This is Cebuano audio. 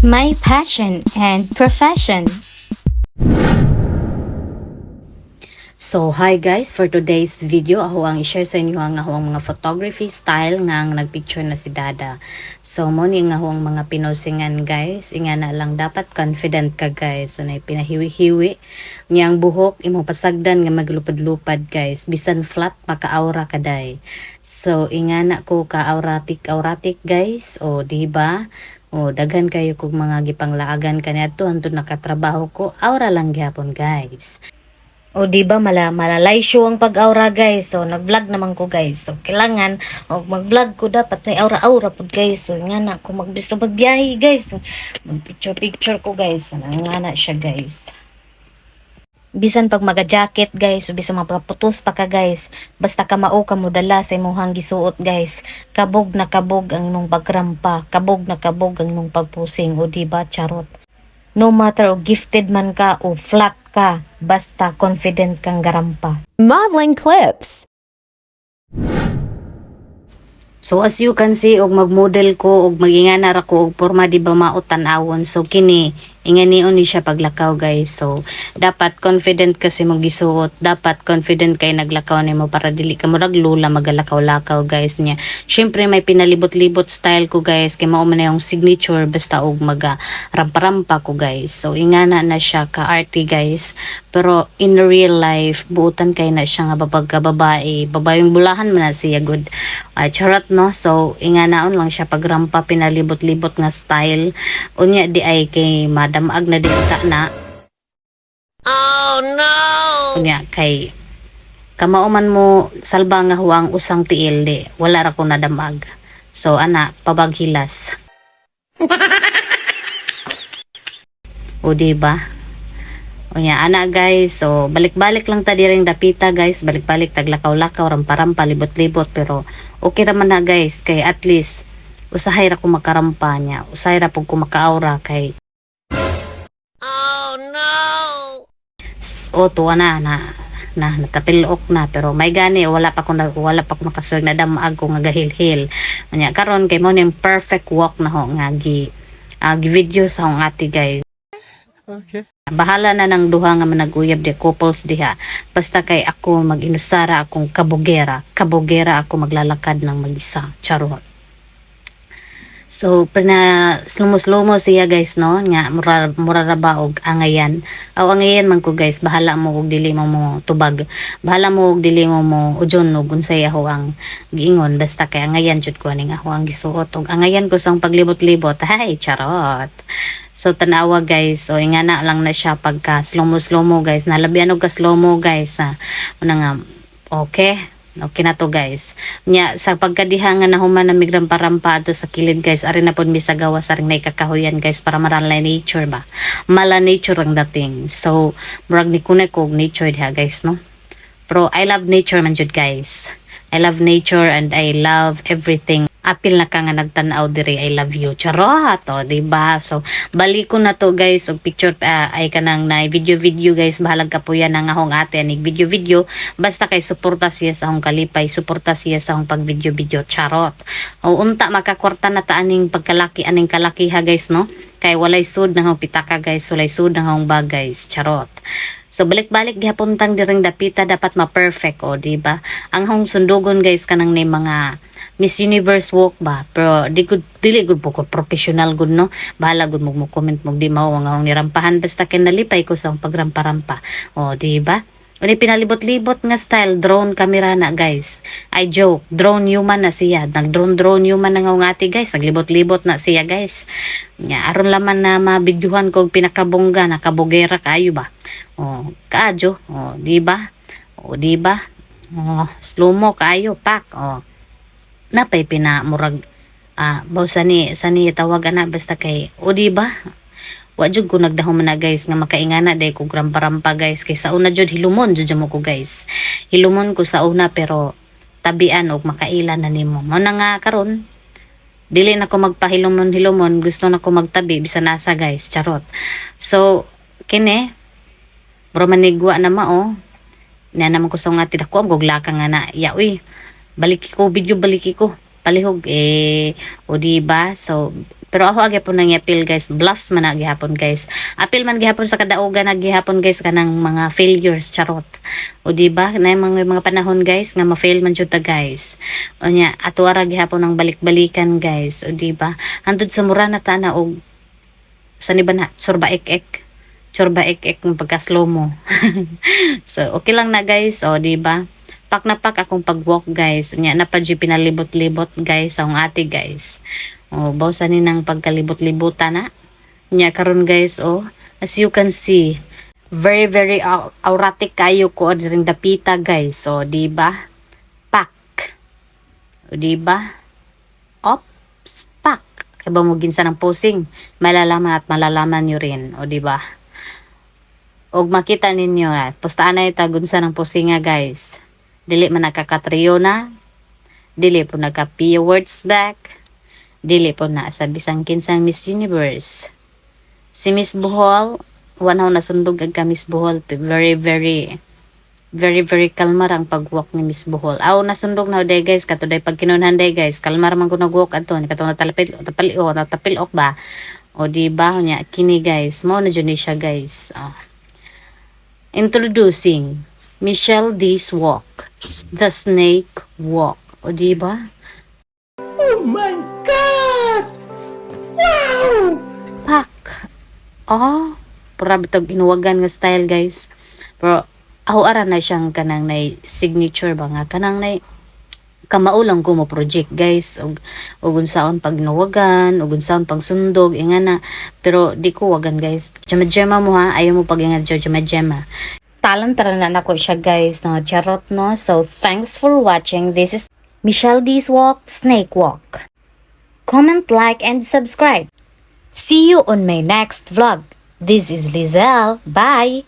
My passion and profession. So, hi guys! For today's video, ako ang i-share sa inyo ang ako ang mga photography style nga ang nagpicture na si Dada. So, mo ni nga ako ang mga pinosingan, guys. Inga na lang dapat confident ka, guys. So, na pinahiwi-hiwi niya ang buhok, imong pasagdan nga maglupad-lupad, guys. Bisan flat, maka-aura ka day. So, inga na ko ka-auratic auratic, guys. O, di ba? O, daghan kayo kog mga gipanglaagan kaniadto hantod nakatrabaho ko, aura lang gihapon, guys. O di ba malalay show ang pag-aura, guys. So nag-vlog naman ko, guys. So kailangan og mag-vlog ko dapat may aura-aura pud, guys. So nga na ako magbisto magbiyahe, guys. So, mag-picture-picture ko, guys. So, nga na siya, guys. Bisan pag maga-jacket, guys, o bisan magpaputos pa ka, guys, basta ka mao ka modala sa imong gisuot, guys. Kabog na kabog ang imong pagrampa, kabog na kabog ang imong pagpusing, o di ba, charot. No matter o gifted man ka o flat ka, basta confident kang garampa. Modeling clips. So as you can see, og magmodel ko og magingana ra ko og porma, di ba mao tan-awon? So kini inganion ni siya paglakaw, guys. So dapat confident kasi mong gisuot, dapat confident kay naglakaw nimo para dili ka murag lula magalakaw-lakaw, guys, niya. Syempre may pinalibot-libot style ko, guys, kay mao man na yung signature basta og maga rampa-rampa ko, guys. So ingana na siya ka arty, guys. Pero in real life buutan kay na siya nga babag ka babae, babayong bulahan man na siya good. Ay, charot, no? So inganaon lang siya pagrampa, pinalibot-libot nga style. Unya di ay kay madamag na di ta na. Oh no! Unya kay kamao man mo salba nga huwang usang tiil, di wala ra ko nadamag. So ana pabaghilas. O di ba? Unya ana, guys, so balik-balik lang ta diring dapita, guys, balik-balik taglakaw-lakaw, rampa-rampa, libot-libot, pero okay ra man na, guys, kay at least usahay ra ko makarampa niya, usahay ra pud ko makaawra kay Oh no. O tuwa na na na natapilok na, pero may gani wala pa ko makasuwag na damag ko nga gahilhil. Unya karon kay mo ning perfect walk na ho nga gi video sa akong ate, guys. Okay. Bahala na ng duha nga managuyab di couples diha. Basta kay ako mag-inusara akong kabugera. Kabugera ako maglalakad ng mag-isa. Charot. So, pina slow-mo siya, guys, no? Nga, mura, mura ra ba og angayan. Aw, angayan man ko, guys. Bahala mo og dili mo mo tubag. Bahala mo og dili mo mo ujon og unsay ako ang giingon. Basta kay angayan jud ko aning ako ang gisuot. Og angayan ko sa paglibot-libot. Hay, charot. So tanawa, guys, so ingana lang na siya pagka slow-mo slow-mo, guys. Nalabian og ka slow-mo, guys. Ha. Una nga okay. Okay na to, guys. Nya sa pagkadiha nga nahuman na migrampa-rampa ato sa kilid, guys, ari na pud mi sa gawas aring naikakahuyan, guys, para maralay nature ba. Mala nature ang dating. So murag ni kunay ko og nature diha, guys, no. Pero I love nature man jud, guys. I love nature and I love everything. Apil na ka nga nagtan-aw diri, I love you. Charot, o, di ba? So, balik ko na to, guys, og picture ay kanang na video video, guys, bahalag ka po yan ang ahong ate anig video video, basta kay suporta siya sa ahong kalipay, suporta siya sa ahong pag video video, charot. O unta makakwarta na ta aning pagkalaki aning kalakiha, guys, no? Kay walay sud na ahong pitaka, guys, walay sud na ahong bag, guys, charot. So balik-balik gihapon tang diring dapita, dapat ma-perfect, o di ba? Ang hong sundugon, guys, kanang ni mga Miss Universe walk ba, pero di gud dili gud po ko professional gud, no. Bahala gud mo mo comment mo di mao ang ahong nirampahan, basta kay nalipay ko sa akong pagrampa-rampa. O di ba? Uni pinalibot-libot nga style, drone camera na, guys. I joke, drone human na siya. Nag drone drone human na nga ate, guys. Naglibot-libot na siya, guys. Nya aron laman na mabidyuhan ko og pinakabongga, nakabugera kaayo ba. O kaadyo, o di ba? O di ba? O slow mo kaayo pak. O napay pina murag baw sani sani tawag ana, basta kay o di ba? Wa jud ko nagdahom na, guys, nga makaingana day ko rampa-rampa, guys, kay sa una jud hilumon jud mo ko, guys. Hilumon ko sa una, pero tabian og makaila na nimo. Mao na nga karon dili na ko magpahilumon-hilumon, gusto na ko magtabi bisan asa, guys, charot. So kini mura manigwa na mao na naman ko sa nga tidako ang guglaka nga na ya, uy, baliki ko video, baliki ko palihog eh, o di ba? So Pero ako gyapon nang appeal, guys. Bluffs man na gihapon, guys. Apil man gihapon sa kadaugan na gihapon, guys, kanang mga failures, charot. O di ba? Na mga panahon, guys, nga ma-fail man jud ta, guys. O nya ato ara gihapon ang balik-balikan, guys. O di ba? Hantod sa mura na ta na og sa ni ba na chorba ek ek. Chorba ek ek ng pagka slow mo. So okay lang na, guys. O di ba? Pak na pak akong pag-walk, guys. Nya na pa jud pinalibot-libot, guys, sa akong ate, guys. O bawsan ni nang pagkalibot-libutan na. Nya karon, guys, oh, as you can see, very very auratic kayo ko diring dapita, guys. So di ba? Pak. O di ba? Ops, pak. Kaya ba mo ginsa ng posing? Malalaman at malalaman nyo rin. O di ba? Og makita ninyo na, postaan na ita gunsa ng posing nga, guys. Dili man nagkakatriyo na. Dili po nagka Pia Wurtzbach. Dili po na sa bisang kinsang Miss Universe. Si Miss Bohol, wala na nasundog ang ka Miss Bohol. Very, very, very, very kalma ang pag-walk ni Miss Bohol. Aw, nasundog na day, guys. Katuday pag kinunhan day, guys. Kalma man ko nag-walk ato. Katong natalapit, tapal, o, natapilok ba? O di ba? Nya, kini, guys. Mao na jud ni siya, guys. Oh. Introducing Michelle D's Walk. The Snake Walk. O di ba? Oh my God! Wow! Pak. Oh, pura bitog inuwagan nga style, guys. Pero ako ara na siyang kanang nay signature ba nga kanang nay kamao lang ko mo project, guys, og unsaon pag nuwagan og unsaon pagsundog ingana, pero di ko wagan, guys. Jema jema mo ha, ayaw mo pag-ingat jema jema. Talon tara na nako siya, guys, no? Charot, no? So thanks for watching. This is Michelle D's Walk, Snake Walk. Comment, like, and subscribe. See you on my next vlog. This is Lizelle. Bye!